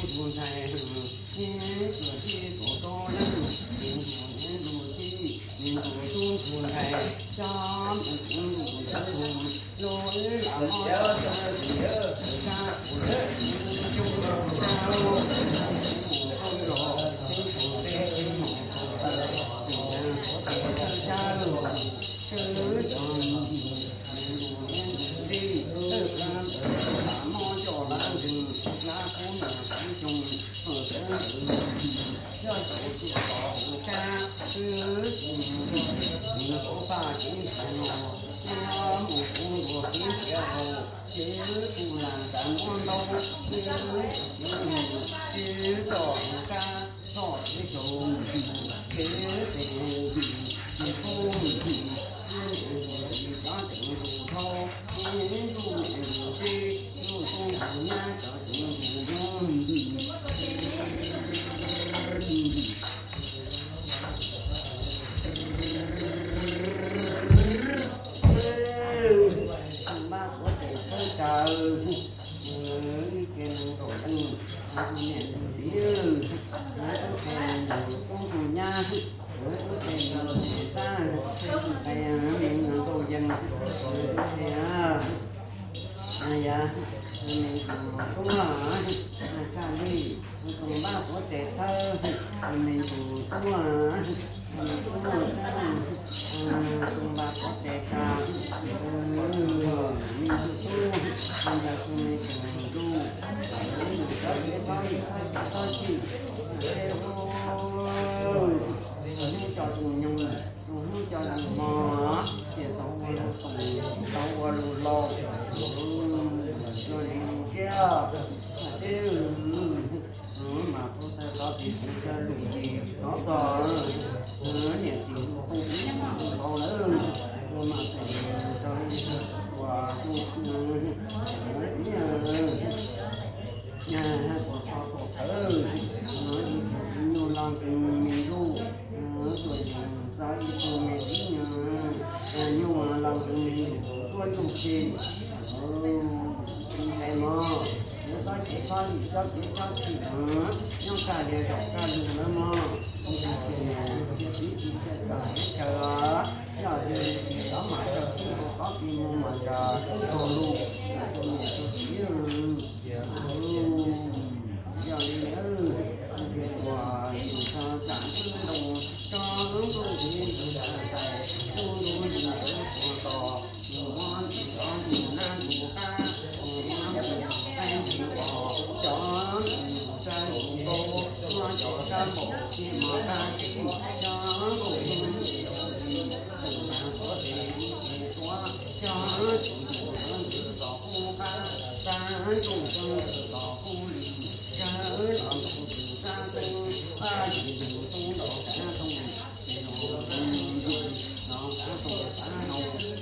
tub ntxhais, ib tug tij tub tub leej, ib tug tub ntxhais, cov mus kuv ntawd lub lam mob sab kuv lawm, coob sab lub mus tub los teb mus teb mus tau sab lub sab lub tij, lam mob coj lab ntsws lab kub mus teb xyoo, teb ntawd coj tau tub los hu cab, tub paj kev ntxhais no, mus kuv ntuag kev ntiav haus, ces kuv lam tas muab ntaub, ces tub coj hu cab txoj kev xyoo, kev tes hu, ces kuv hu, cov tseem hu dhau, ib lub niam hu teb, lub koob hu nyab cov tseem hu npab kuv tes thawb taw, ib ce nees nkaum leej, niam hu txiv, tub tes hu koob hu nyab, tub tes hu tes tab, tes nees nkaum yees, tes yog tub, Tshaj Lij, tus npab kuv tes thawb, me tus tub, tus npab kuv tes tas, me tus tub, ntawd tus me tus ntuj, tus tub txhob lim txhob txim, tus hnub cov tus nyoog, tus hnub cov tus hmo, ces tau ua lus toom, tau ua lus laus, lus li lus kiag, teb mas kuv tau tau tiv tiv cov lus yim tov tog, niam txiv hu hu npaum lawm, kuv mas tau li ua Ua tus tsis, tus ntxhais mog, yuav txhob cev txhob lim txhob cev txhob tsis, nyob kaj lias zaum kaj lug nawb mog. Ua tus tsis, cia txiv tsis cia tom teb chaws os, yog li txiv tov mas raws txij ua qhov tsis mus mas raws txij tus lus, tus niam tus txiv. Yog li ntawd, tus tsis tuag yus txog tsam xwb nroo, tso lub ntuj ntxiv ntxwv tais, lub ntuj yus ntxwv tuag tos, yus muab ntxim tov ntxim nab ntxim qab, yus muab ntxim qaib ntxim os, cov ntxim yus tsa yus nkaus, muab cov sab npaum tsis mos qab tsis, cov nkaus ntxim tus nas tuav tes ib ce tuav, cov ntxim tus ntxim tom qub qab, cov ntxim tus ntxim tom qub li, cov ntxim tus ntxim sab tub, pab yus tus tub ntaus sab toog, ces los los sab toog sab no,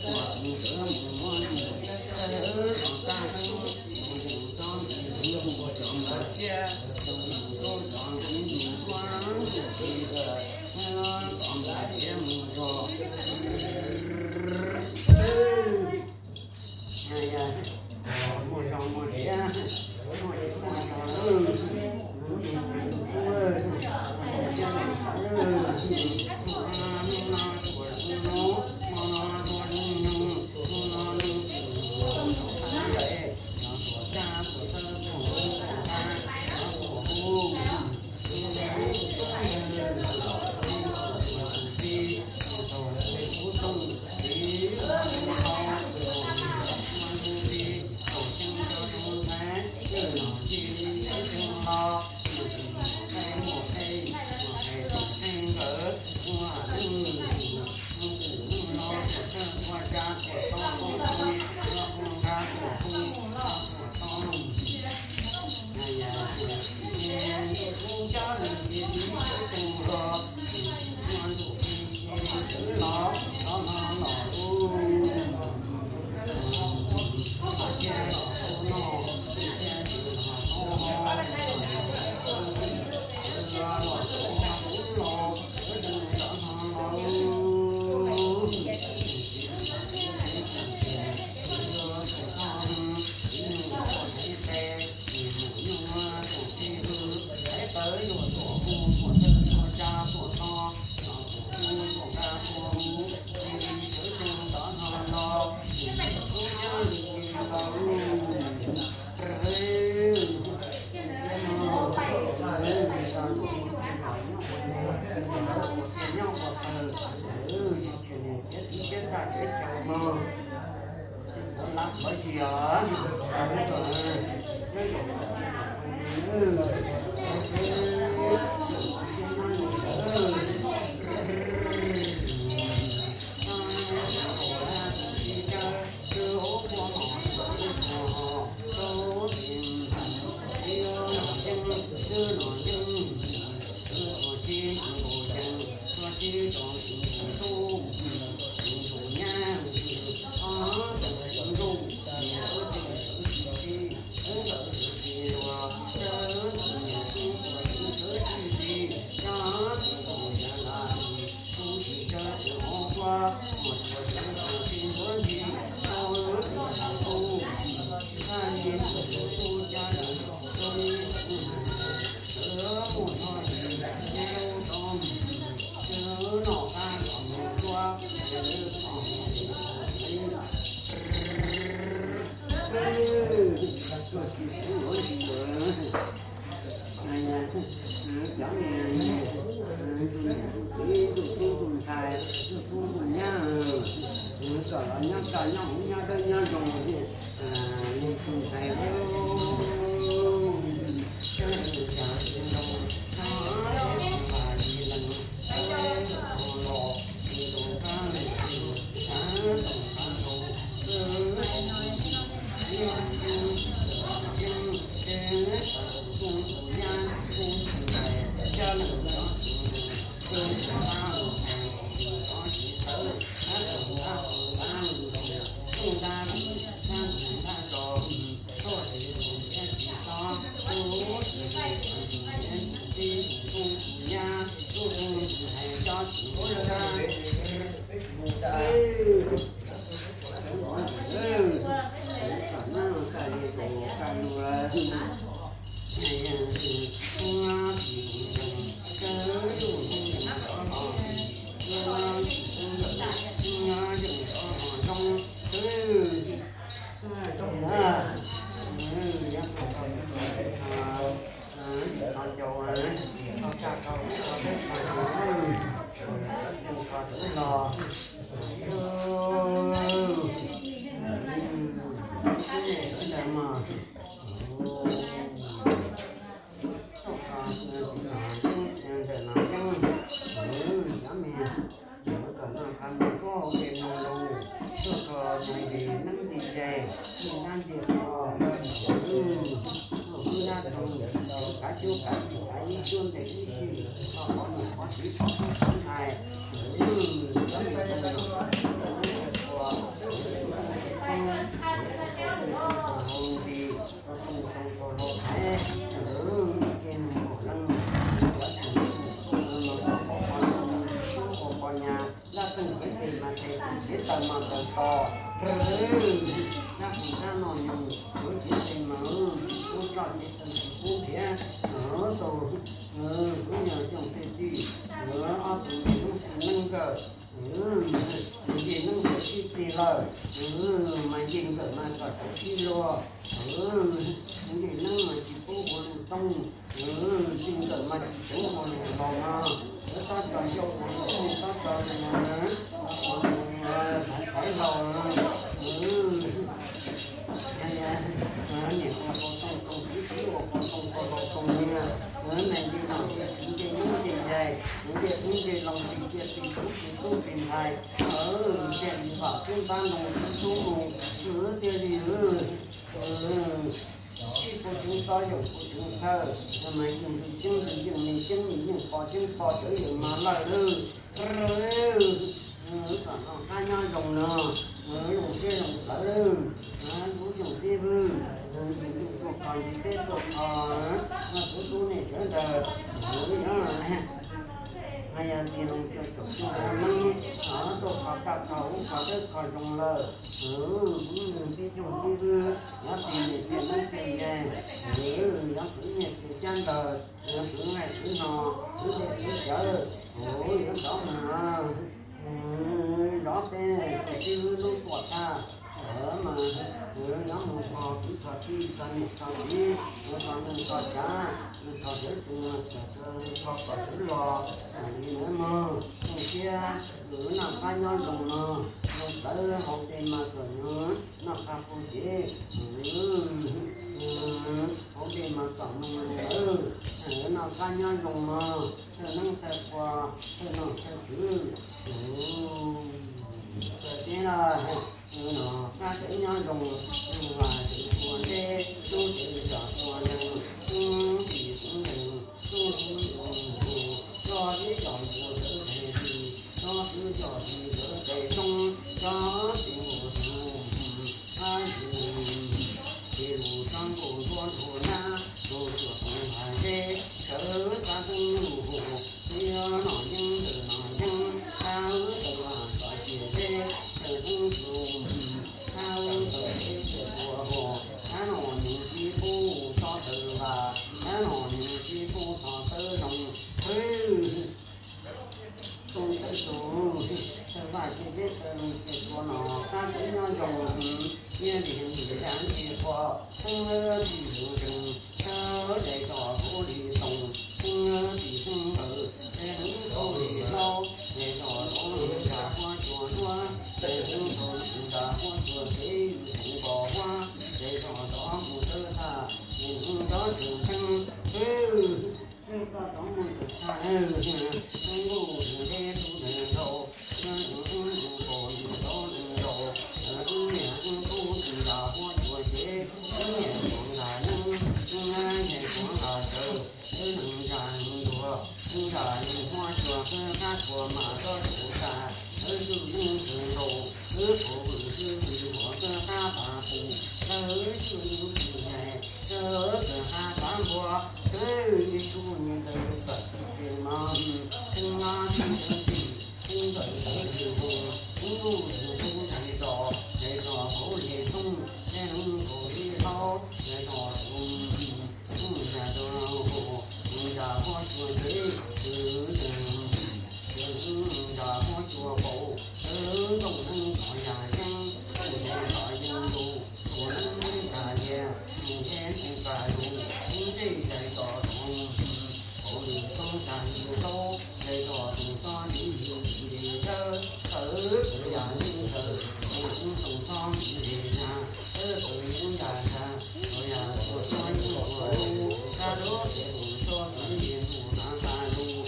uas tus ntxim mus muab ntxim, cov los sab tub, tus ntxim txhob ntxim tus ntxim cov mas thiab, tus ntxim tuaj cov ntxim ntxim tuaj ntxim ti ntawd, cov mas thiab mus zog. Muaj zog muaj siab, muaj siab muaj zog, hnub no tuaj zoo hnub, hmo no tuaj zoo hnub, hmo no tuaj zoo hnub, hmo no lub twm hnub, tuaj sab tuaj thawj tuaj hub tuaj hab, tuaj hub. Cov niam tus txiv, tus tub tus ntxhais, tus tub tus nyab, kom los nyob txog nyob hauv nyob dawb nyob zoo, tus ntxhais Laj txeeg kev tes mas tes, kev taw mas taw to. Laj txeeg laj no nyoos, kev tes mas ub tso kev taw tsis pub nrhiav. Tus kuv yog xyoo thij tij, ob tug nce neeb xwm neeb nkawd, nce neeb nkawd sib txig lawm, mas nce nkawd mas kom tau sib luag. Nce neeb mas tsis pub ua lus tooj, nce nkawd mas tsis pub ua lus laus no. Lawv tab tso yog ua lus tooj, tab tso thaiv laus no. Niam ua qau tooj tooj, txiv txiv ua qau tooj qau laus tooj niam. Neeg nce nom nce tswv nce nyob nce ncaig, nce ub nce laus, nce cia tis tub tis tub tis ntxhais, nce li vam tub ntab ntoo tub tub mus, thiaj li sib puv tseeb tob yoom puv tseeb thawj, mas yeej ntws ceeb ntws yeej me ceeb me yeej pos ceeb pos cawv yeej mas lawm lawm. Kom noj qab nyob zoo no, zoo siab zoo txawv, lub xyoo tib vwj, nce ntuj tuaj kho nce teb tuaj kho, noj tub tub nej sawv daws, nyob yog tis loo cuaj caum cuaj hab neeb, tuaj kho kaj kho ub kho dawb kho zoo lawm. Lub xyoo tib vwj, nyob tis niam txiag neeb txiag nceeg, nyob kwv nyiaj txiag cab ntawd, nyob kwv nqaij kwv no, kwv dej kwv cawv, yuav zov mus zov peb tib vwj lub tuaj tag, mas nyob mus kho kwv kho tij kho niam kho txiv, kho neej kho tsav, kho sawv tsees, kho kom sawv los li ntawd mog. Zoo siab, noj qab nyob zoo no, zoo txawv hauv tes mas kom noj qab pub cev, hauv tes mas kom mus lawm, noj qab nyob zoo no, thawj neeb thawj qhua, thawj nom thawj tswv, txawm tiag los no qab tsev nyob zoo, vas tsev tua ntej, tub tsev zos tua neeg, tub tsis tub neeg, tub tub tus, tso tib cov npua sawv daws tis, tso tib cov tis sawv daws zoo, tso tib npua tus, qab tsis lus tso nkaus nruab nrua nab, tus tsuas tus nqaij zeb, sawv tag xeeb lus hu, tib nom yeeb ntawm nom yeeb, qab tawm vam txoj cia zeb, sawv xeeb lus, qab tawm zeb tawm tua hu, qab nom nws tib pub txhob tawm vam, qab nom nws tib pub txhob tawb zoo, tub tawm tus, tawm vam cia zeb tawm lus cia tua no, qab tsev nyob zoo, nyiaj li ntim zaj ntim qhua, xeeb lawb ntim zus zeeg, sawv daws tso hauv li toog, xeeb lawb ntim xeeb ntawd, es xeeb tau li hlau, es tso tau li nra huab cua duab, es xeeb tau li nra huab cua tsev, yus xeeb nkaus huab, es tso tau mus tawb tag, es xeeb tau tseem xeeb, tseeb tau tau mus tawm tag, xeeb nkuj xeeb deb tub neeg nraug, xeeb nkuj nkuj nraug, xeeb niam xeeb tub nra huab cua cev, xeeb niam tub nra neeb, xeeb niam tub nra sawv, xeeb neeg nra neeg ntuag, xeeb nra neeg huab cua, xeeb qab cua mas txob tsuv tas, xeeb tub neeg xeeb nraug, xeeb qhov vwm xeeb vwm huam, xeeb qab pas pum, xeeb tub neeg tub nyais, xeeb qab pas npua, xeeb ib tug nyias ntawd tawm tsis ces mas, xeeb nab xeeb xeeb tim, xeeb ntawm xeeb tim hu, xeeb nkuj xeeb xeeb tim zos, Txog hauv zes thoob, zes thoob kaum ib hauv, zes thoob tus, thoob yas rau hauv, thoob yas huab cua ntxiv, thoob yas huab cua kaum, ntooj neeb txom yam yeeb, ntooj neeb txom yeeb lug, tus neeb neeb tag lias, tus neeb neeb tag lug, tus ntej cais txom txom, hauv lwm txob tag lwm txob, zes txom tus txob ntxiv yug ntxiv yawb, tawv tawv yam yeeb tawv, tus neeb tus txob ntxiv yug yas, tawv tawv yeeb yam yas, txom yam txom txob yeeb txom lug, sab lub pem tus txob ntxiv yug tus hnav tas lug.